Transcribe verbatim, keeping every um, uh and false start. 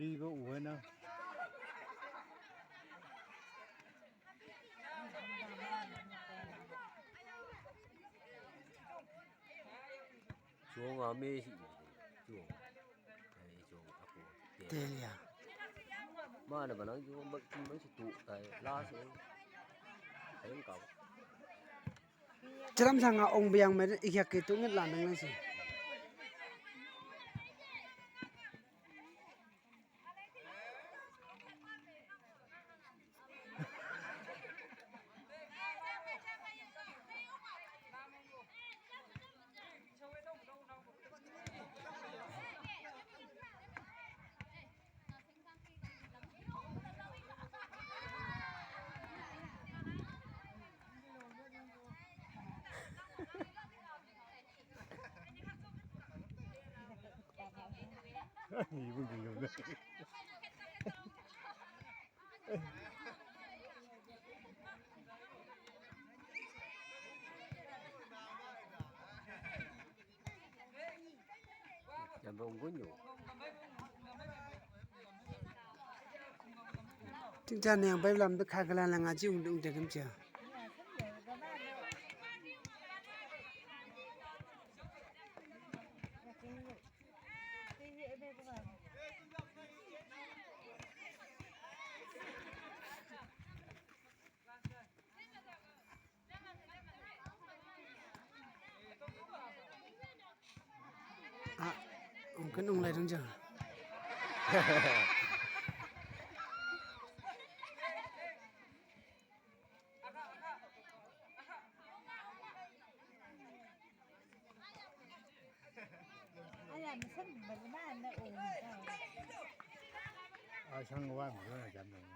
Ibo uwe na. Chuang a me si chuang. Ai chuang a ko. Telia. Ma na ba nang chuang ba ki ma si tu tai la se. Ai ka. Charam sang a ong biang me ikyak ke tu nget la nang nang si. 이분 들렸네. Tingcha neng bai lam de kha kala la nga ji ung ung de kem cha. A, ong kan ong lai dong jang. A, sang wa ma na jam dong.